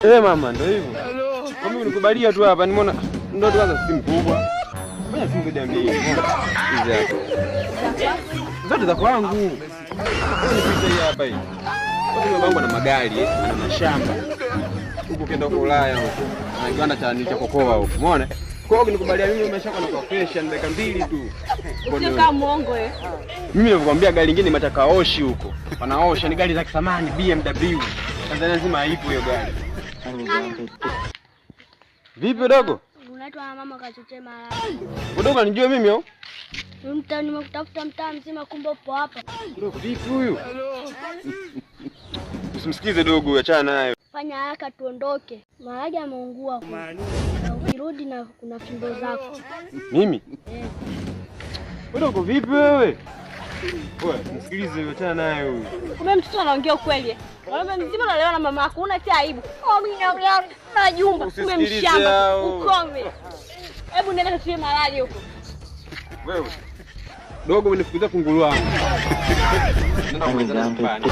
Eh, mama ndio hivyo. Kwa mimi nikubalia tu hapa nimeona ndio tu kwanza simu kubwa. Fanya simu zaidi ya mbili. Hizi hapa. Zote za kwangu. Wewe nipite hii hapa hii. Kwa babangu ana magari, ana mashamba. Huko ukienda huko Ulaya huko. Ana kiwanda cha kokoa huko. Umeona? Kwa hiyo ukinikubalia mimi umeshakuwa na fresh ni dakika mbili tu. Sio kama muongo eh. Mimi nakwambia gari lingine matakaoshi huko. Wanaosha ni gari za kisamani BMW. Tanzania nzima haipo hiyo gari. Vipi dogo? Unaitwa na mama kachochea maharage. Dogo anijue mimi au? Mtaa nimekutafuta mtaa mzima kumbe upo hapa. Dogo vipi huyu? Usimsikize dogo, achana naye. Fanya haraka tuondoke. Maharage yameungua huko. Na ukirudi na kuna fimbo zako. Mimi? Eh. Dogo vipi wewe? Wewe msikilize, achana naye huyu. Kumbe mtoto anaongea ukweli eh. Mwanaume mzima unalewa na mama yako, huna tia aibu. Oh, mimi na na jumba, kumbe Usisikilize mshamba. hao. Ukome. Hebu nenda kachochee maharage huko. Wewe. Dogo umenifukuza kunguru wangu. Nenda kumalizana nyumbani.